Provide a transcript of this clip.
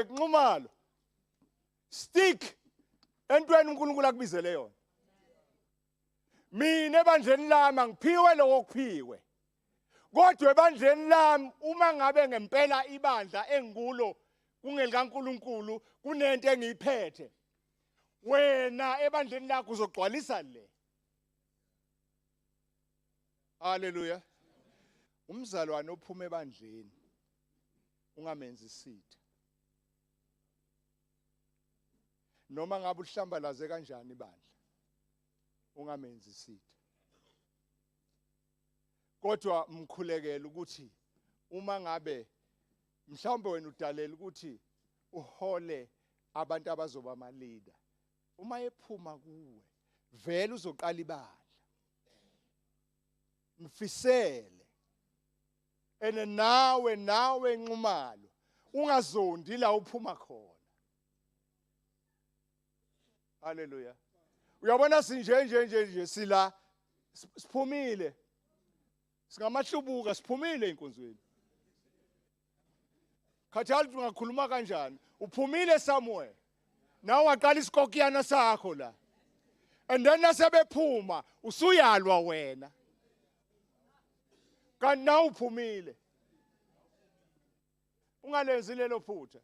Nxumalo, stick entweni uNkulunkulu akubizele yona. Mina ebandleni lami angiphiwe lokho kuphiwe, kodwa ebandleni lami, uma ngabe ngempela ibandla engikulo kungelikaNkulunkulu, kunento engiyiphethe, wena ebandleni lakho uzogcwalisa le. Haleluya. Umzalwane ophuma ebandleni, ungamenzi isitha, noma ngabe uhlambalaze kanjani ibandla, ungamenzi isitha, kodwa mkhulekele ukuthi uma ngabe mhlawumbe wena udalela ukuthi uhole abantu abazoba ama leader, uma ephuma kuwe vele uzoqala ibandla. Mfisele ene nawe Nxumalo, ungazondi la uphuma khona. Haleluya. Uyabona, sinje nje nje nje, sila, siphumile, singamahlubuka, siphumile enkonzweni. Khathali ukuthi ungakhuluma kanjani, uphumile somewhere, nawe waqala isikokiyana sakho la, and then nasebephuma usuyalwa wena, kanti nawe uphumile. Ungalenzi lelo phutha.